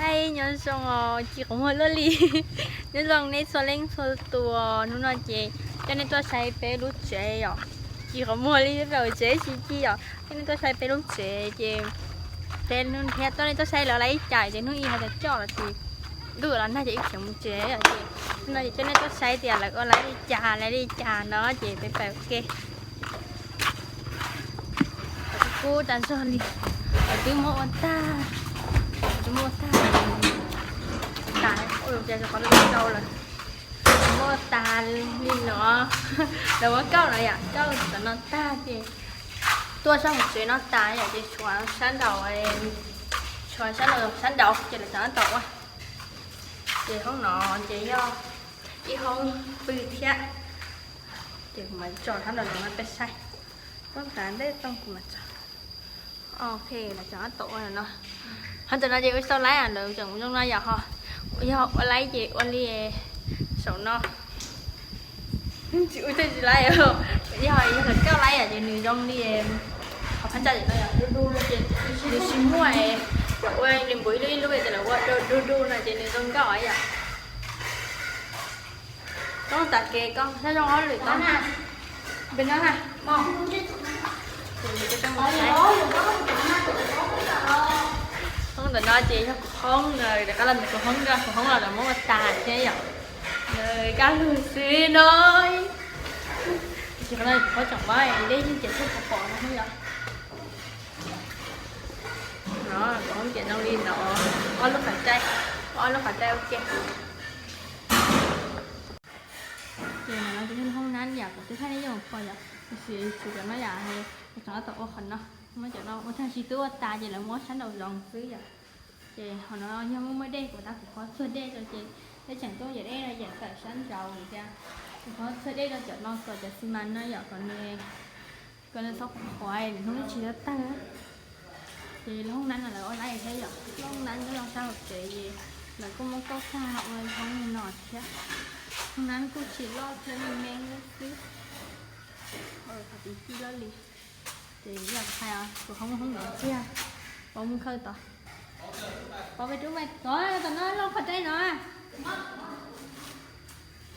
Nyob zoo os, ci qhov muag luaj li. Nyob zoo nej txhua leej txhua tus, hnub no ces coj nej tuaj saib peb lub tsev yom. Ci qhov muag li, peb tsev tsis ci yom, coj nej tuaj saib peb lub tsev ces peb thiab tuaj nej tuaj saib lawv ua li cas ces hnub ib ho coj los ces ntuj los nag ces ib tsev mus tsev yom ces hnub no ces coj nej tuaj saib tias lawv ua li cas li cas no ces peb pais ua ke. Kub tas zog li, twb muab ua tag, twb muab ua tag, tas ua qhov rau lawm, muab ua tag li no. Lawv muab kauj no yom, kauj tom no tag ces tuaj sab hauv tsev no tas yom ces tshuav sab nraud, tshuav sab nraud, sab nraud ces lawv tseem tab tom ua. Ces hoob no ces yog ib hoob pw thiab. Ces kuv mam tso sab nraud no peb saib. Poob tas ntej tau kuv mam tso. Ok, lawv tseem tab tom ua no. Hov ntawm no ces ua sau laib, lawv tseem ua zoo no yom ho. Yog ua laib ces ua li saum no. Tsis ua tsis laib, yog yog lawv kauj laib yom ces nws zoo li qhov phab ntsa no yom, du du no ces nws tsis muaj cov ua li npus ib lub ib lub ces lawv ua du du no ces nws zoo nkauj yom. Koj tas kev koj saib zoo ob lwm tau. Hoob ntawm no ces yog kuv hoob, rov qab los ntawm kuv hoob, kuv hoob los lawv muab ua tas thiab yom. Kaj lug xwb no. Ces qhov no kuv qhuav tseem muab dej yeej ces tuaj pom pom no yom. No kuv hoob ces zoo li no, ob lub qhov rai, ob lub qhov rai ua ke. Ces no ces yog hoob nab yom, kuv twb thaij nej yeej pom yom, tiam sis tsis cov no yom, kuv tseem tab tom ua qhov no, muab cov no ua tag sis twb ua tas ces lawv muab sab nraud zoov xwb yom. Ces qhov no yog muaj muaj dej, kuv tab kuv qhuav txuag dej rau ces peb tseem tuaj yam dej no yam tawm sab nraud thiab. Kuv qhuav txuag dej rau cov no kom cov xi mas no yom, kom nws, kom nws txhob qhuav qhuav, hnub tsis tau tawg. Ces lub hoob nab no lawv ua laib thiab yom, lub hoob nab nyob rau sab hauv tsev ces lawv kuj muab kauj tag ua hoob li no thiab. Hoob nab kuj tsis loj thiab, me me xwb. Qhov tsis ci loj li. Ces yog hais kuv hoob hoob ntawd tiag, pov mus khaws tod, pov peb rub me tod, tom no lub qhov rai no.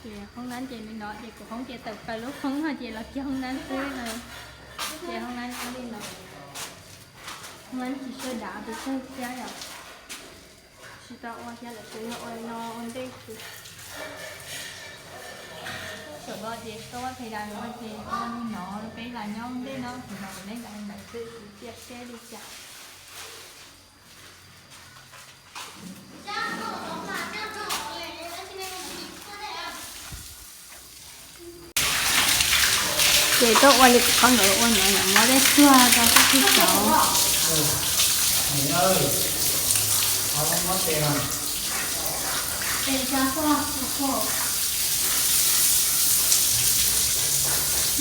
Ces hoob nab ces li no ces kuv hoob ces tawm plaws lub hoob no ces los kiag hoob nab xwb no. Ces hoob nab li no, hoob nab tsis tshua dav pes tsawg thiab yom. Tsis tau ua thiab, lawv tsuas yog ua li no ua ntej xwb. Saum no ces tau ua pes dav no ces ua li no rau peb los nyob ntej no, kuv los ntej los ntawd xwb tsis tiaj teb li cas. Ces tuaj ua li kuv qhov nkawd ua no yom, muab dej tsuag rau sab tib saud.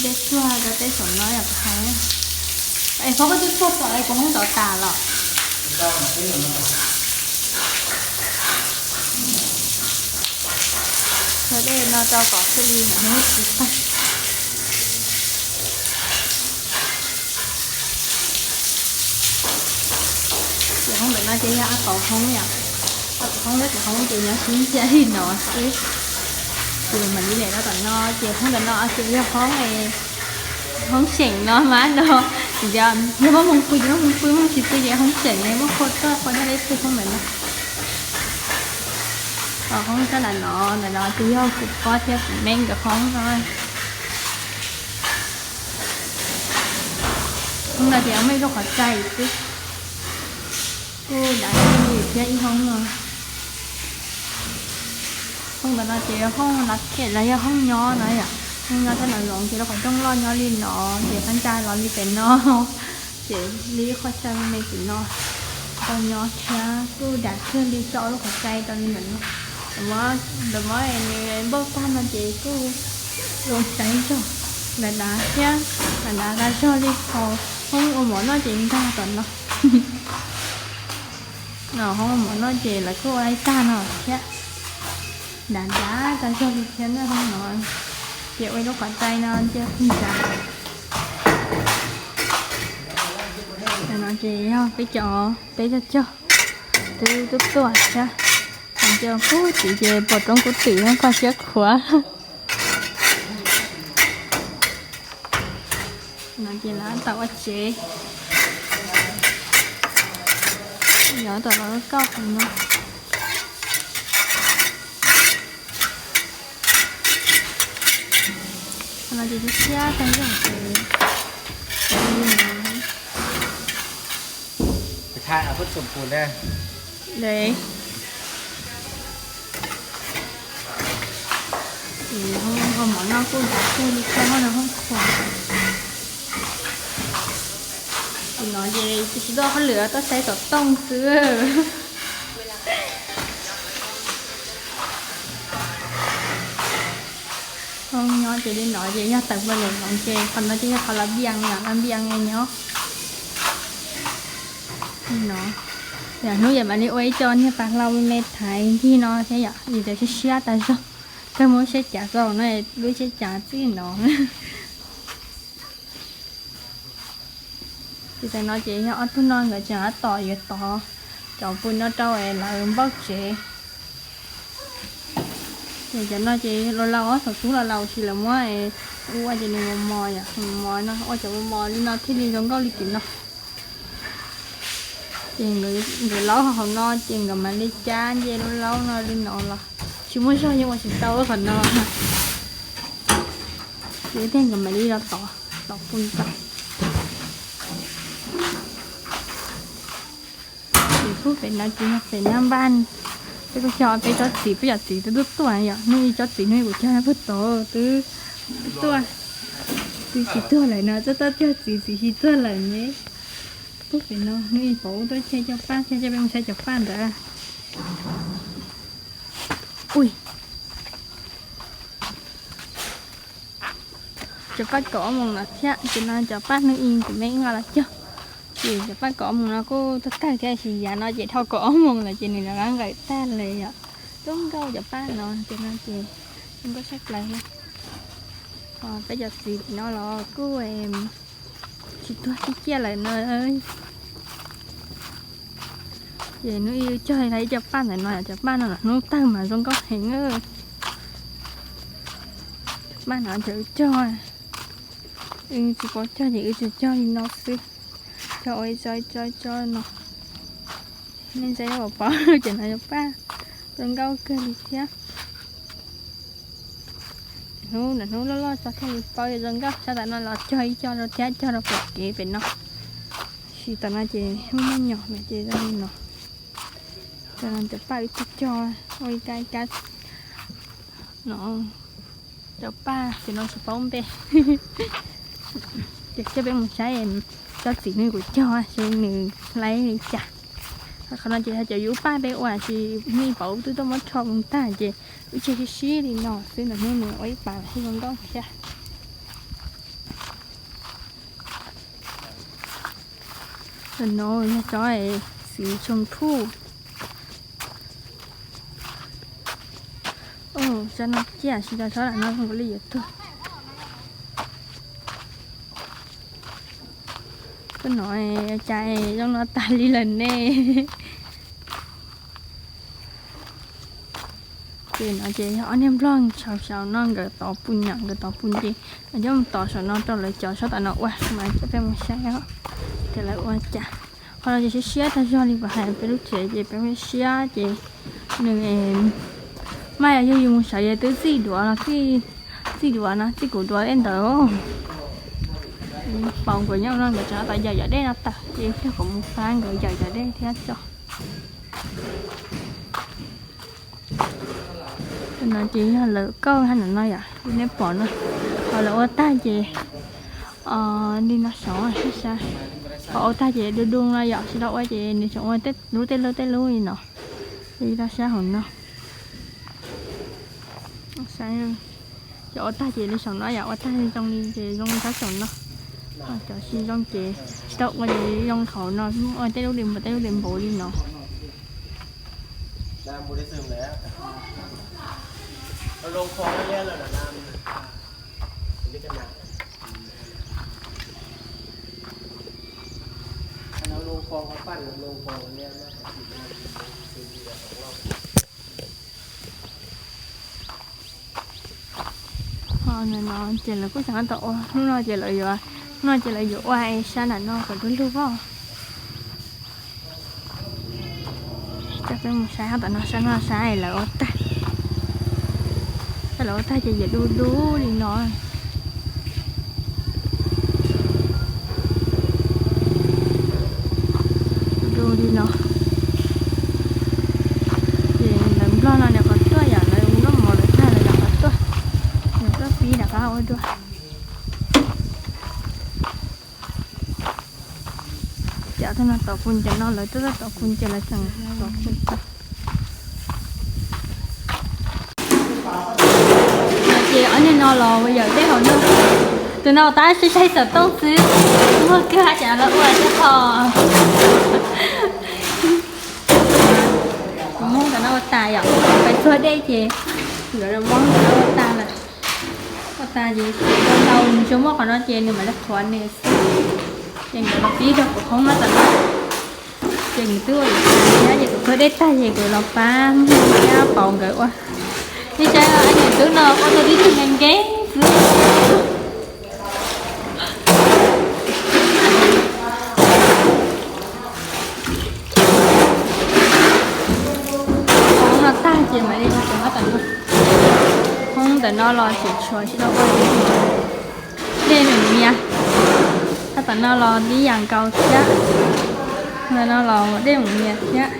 Dej tsuag rau tej saum no yom, kuv hais. Es Fob, koj twb tsuag tom es kuv hoob tod tas los? Tsuag dej no rau kom xwb li ntawm hnub tsis tag. Ces hoob ntawm no ces yog a pov hoob yom. A pov hoob thiab kuv hoob ces nyob sib ntsia li no xwb. Ces mam li lem rau tom no ces hoob ntawm no ces yog hoob, hoob seem no mas no. Yog muaj hmoo pw ces muaj hmoo pw, muaj tsis pw ces hoob seem ne, muaj qhua tuaj qhua nyob deb pw hoob ntawm no. Hoob sab ntawm no, ntawm no ces yog kuv pog thiab kuv me nkawd hoob no. Hoob no ces muaj ib lub qhov rai xwb. Kuj dav li thiab ib hoob no. Hoob ntawm no ces yog hoob lav them los yog hoob nyob no yom. Hoob nyob sab nraud zoov ces lub qhov rooj loj nyob li no, ces phab ntsa los li pem no. Ces li qhov chaw me me tim no tau nyob thiab kuj dav kawg li, tso lub qhov rai rau li ntawm no. Lawv muab nws npauj tag no ces kuj zoo saib zog, dav dav thiab, dav dav tas zog li hauv hoob ua mov noj ces nkag tom no. Hoob ua mov noj ces lawv kuj ua ib tag no thiab. Dav dav tas zog li thiab na hoob no. Ces ua ib lub qhov rai no ntsia phim ntsa. No ces yog peb cov, peb cov cog. Twb tuaj tuaj thiab, nce puag tim ces pom roob kub twm paj siab khuav. No ces lawv tau ua tsev, yog tau los kauj no. Qhov no ces siab tag zog ces hauv mom no kuj nrov kawg li thiab no hoob khuam. Tim no ces tsis tau hauj lwm, tuaj saib xov tooj xwb. Nyob ces li no ces yog tawm plaws lawm no ces qhov no ces yog qhov la bias, la bias nyob. Li no, hnub yam mam li ua ib co niag pas hlau me me thaiv ncig no thiab yom, vim tias siab siab tas zog. Kawg muab siab cav xaus no, lub siab cav txij no. Ces tam no ces yog ob tug no nkawd tseem tab tom yuav tov cov pus no rau lawv npauj tsev. Ces cov no ces laus laus, thaum tub laus laus ces lawv muab ua ces nws mos mos yom, mos mos no ua cov mos mos li no thiaj li zoo nkauj li tim no. Ces nkawd laub hauv no ces nkawd mam li cab nce laub laub no li no los tsis muaj zog yeej ua tsis tau qhov no. Ces thiaj nkawd mam li los tov, tov pus tau. Ces pub pem no ces yog pem nab npaj, peb kuj cog peb tsob txiv, peb cov txiv twb tuaj tuaj yom, hnub ib tsob txiv hnub ib kuv cog puag tod twb tuaj, twb tsis tuag lawm no, txoj toj cog txiv txiv tsis tuag lawm ne. Pub pem no hnub ib pauv ub tuaj cog cov paj, cog coj peb mus saib cov paj ntawd. Ui, cov paj kaum ob moos lawm thiab, ces no cov paj hnub ib kuv me nqa los cog. Ces cov paj kaum ob moos no kuj tag tag thiab, sis yav no ces dhau kaum ob moos lawm ces nws rov qab nqawm tag lawm yom. Zoo nkauj cov paj no, ces no ces zoo nkauj tshaj plaws li. Peb cov txiv no los kuj tsis tuag tib ciaj lawm no. Ces hnub ib cog ib cov paj ntawm no, cov paj no hnub tawg mas zoo nkauj heev. Cov paj no ces wb cog, wb tsis paub cog ces wb tsuas cog li no xwb. Cog ua ib tsob ib tsob ib tsob no. Nej saib paub, ces no cov paj zoo nkauj kawg li thiab. Hnub no hnub loj loj tso thiaj li paub zoo nkauj, sab tam no los cog ib co rau thiab, cog rau pem kev pem no. Sis tam no ces hnub muaj nyom no ces zoo li no. Tam no cov paj wb cog cog ua ib kab ib kab no. Cov paj ces no tsis paub npe. Ces coj peb mus saib tsob txiv hnub kuv cog seb nws laib li cas. Qhov no ces yog cov yub paj peb ua, sis hnub ib pauv twb tuaj muab rho mus tag ces wb tseg sib sib li no xwb, ntawm hnub nws ua ib pas thiaj zoo nkauj thiab. Tam no yog cov txiv tsoo phuj. Tsob no ciaj, tsis tau tsob no zoo li yuav tuag. Koj no cas zoo no tas li lawm ne. Ces no ces yog ob niag nplog saum saum no nkawd tov pus nyom, nkawd tov pus ces nkawd coj mus tov saum no rau lawv cov tsob tam no ua mas coj peb mus saib os, ces lawv ua cas. Qhov no ces siab siab tag zog li, kuv hais peb lub tsev ces peb siab ces nws maj yog yug yus mus sawv ces twb txij duav no, txij duav no, txij kuv duav tej ntawd. Paus nkawd nyob no nkawd tseem tab tom yawm yom dej no tawm ces coj kuv mus pab nkawd yawm yom dej thiab tso. No ces yog lawv kauj hab no yom, li nej pom no. Qhov lawv ua tag ces li no saud, qhov ua tag ces du du no yom, tsis tau ua ces nws tseem ua lub tej lub tej lub li no, li no sab hauv no. Cov ua tag ces li saum no yom, ua tag zoo li ces zoo li sab saum no. Cov tsis zoo ces tsis tau ua ces zoo hauv no, ua tej lub li npaum tej lub li npaum li no. No ces lawv kuj tseem tab tom ua, hnub no ces lawv yuav, hnub no ces lawv yuav ua sab nram no kom du lug os. Coj peb mus saib, tab tom no sab no sab lawv ua tag. Sab lawv ua tag ces yuav du du li no. Du li no. Ces lawv nplog no nws qhov tuaj yom, lawv nplog mov lawv tag lawv qhov tuaj. Nws tuaj pib rov qab ua dua. Cov tab no tom kuv ncaws no, lawv tuaj tab tom kuv ncaws, lawv tseem tom kuv ncaws. Ces ob niag no los yawm dej hauv no. Tus no tab sis saib xov tooj xwb, muag kiag cas lawv ua thiab ho. Kuv muab ntawm no ua tas yom, pais txog dej ces nkawd los muab ntawm no ua tas lawm. Ua tas ces ntau ntau nws tsuas muaj qhov no ces nws mam li qhuav nws xwb. Ces nkawd los pib rau kuv hoob no tam no. Ces nws twb ua li cas thiab ces kuv txog dej tag ces kuv los pab Muag thiab Pauv nkawd ua. Nej saib, ob niam tub no ua tau tib tug nkees nkees xwb. Hoob no tag ces mam li los pab tam no. Hoob ntawm no los tseem tshuav tsis tau ua li. Dej meem mias. Tab tom no los tib yam nkaus thiab. Ntawm no los dej meem mias thiab.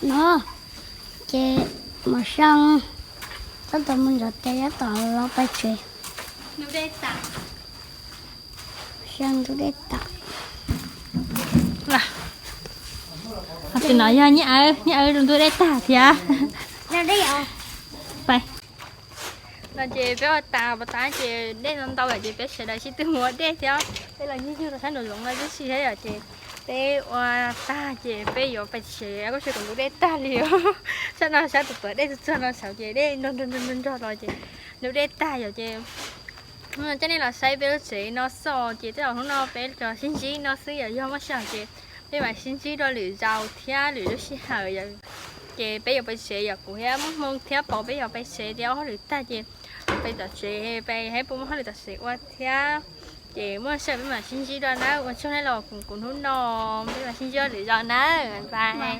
No ces Maiv Xyooj tab tom mus ntov tes tab tom los pais tsev. Xyooj ntub dej tas. Tim no yog Nyiaj Awb, Nyiaj Awb ntub dej tag thiab. Pais. No ces peb ua tas pov tas ces dej no ntau lawm ces peb sawv daws sib tw mus ua dej thiab. Peb los nyuag yug rau sab nraum zoov no tib si thiab yom ces peb ua tag ces peb yuav pais tsev, koj tsev kuv ntub dej tag li. Sab no sab tus tuav dej txog txog no saud ces dej nrog nrog nrog nrog los ces ntub dej tag yom ces coj nej los saib peb lub tsev no xwb ces tej zaum hnub no peb los sib ntsib no xwb yom, yog muaj sij hawm ces peb mam sib ntsib dua lwm zaus thiab lwm lub sij hawm yom. Ces peb yuav pais tsev yom, kuv thiab Muaj Hmoo thiab Pov peb yuav pais tsev thiab ua hauj lwm tag ces peb tom tsev peb saib puas muaj hauj lwm tom tsev ua thiab. Ces muaj sij hawm peb mam sib ntsib dua nawb, ua tsaug nej los koom kuv hnub no, peb mam sib ntsib dua lwm zaus nawb, bye.